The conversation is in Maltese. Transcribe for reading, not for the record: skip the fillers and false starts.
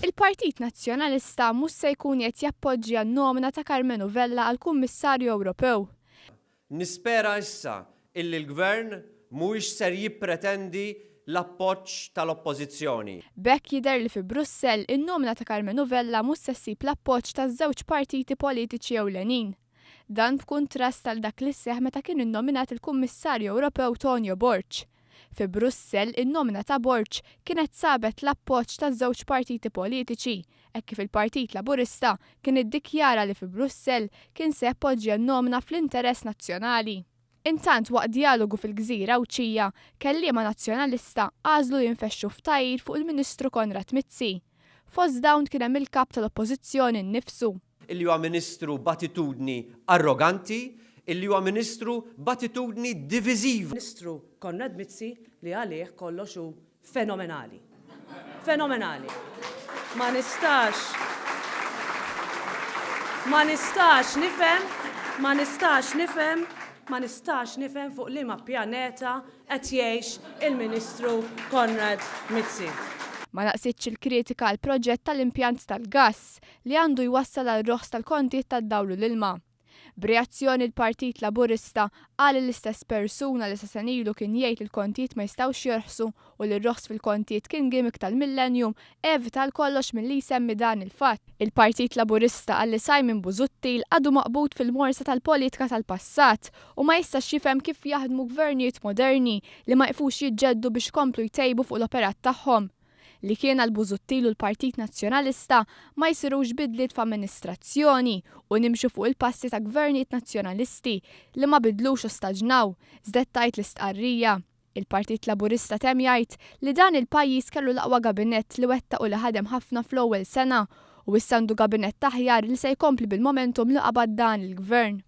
Il-Partit Nazzjonalista mhux se jkun qed jappoġġja n-nomina ta' Karmenu Vella għal Kummissarju Ewropew. Nispera issa illi l-Gvern mhuwiex ser jippretendi l-appoġġ tal-Oppożizzjoni. B'hekk jidher li fi Brussell, in-nomina ta' Karmenu Vella mhux se ssib l-appoġġ taż-żewġ partiti politiċi ewlenin. Dan b'kuntrast għal dak li seħħ meta kien innominat il-Kummissarju Ewropew Tonio Borg. Fi Brussell, in-nomina ta' Borg kienet sabet l-appoġġ taż-żewġ partiti politiċi, hekk kif il-Partit Laburista kien iddikjara li fi Brussell kien se jappoġġja n-nomina fl-interess nazzjonali. Intant waqt djalogu fil-gżira Għawdxija, kelliema Nazzjonalista għażlu li jinfexxu f'tgħajjir fuq il-Ministru Konrad Mizzi. Fost dawn kien hemm il-Kap tal-Oppożizzjoni nnifsu. Illi huwa Ministru b'attitudni arroganti, illi huwa Ministru b'attitudni diviżiva. Ministru Konrad Mizzi li għalih kollox hu fenomenali. Fenomenali. Ma nistax ma nistax nifhem, ma nistax nifhem, ma nistax nifhem fuq liema pjaneta qed jgħix il-Ministru Konrad Mizzi. Ma naqsitx il-kritika għall-proġett tal-impjant tal-gass, li għandu jwassal għal roħs tal-kontijiet tad-dawl u l-ilma. B'reazzjoni l-Partit Laburista qal li l-istess persuna li sa sena ilu kien jgħid li l-kontijiet ma jistgħux jorħsu u li r-roħs fil-kontijiet kien gimmick tal-millennium evita għal kollox milli jsemmi dan il-fatt. Il-Partit Laburista qal li Simon Busuttil għadu maqbud fil-morsa tal-politika tal-passat u ma jistax jifhem kif jaħdmu gvernijiet moderni li ma jqfux jiġġeddu biex ikomplu jtejbu fuq l-operat tagħhom. Li kien għal Busuttil u l-Partit Nazzjonalista ma jsirux bidliet f'amministrazzjoni u nimxu fuq il-passi ta' gvernijiet Nazzjonalisti li ma bidlux u staġnaw, żdet tgħid l-istqarrija. Il-Partit Laburista temm jgħid li dan il-pajjiż kellu l-aqwa gabinett li wettaq u li ħadem ħafna fl-ewwel sena u issa għandu gabinett aħjar li se jkompli bil-momentum li qabad dan il-gvern.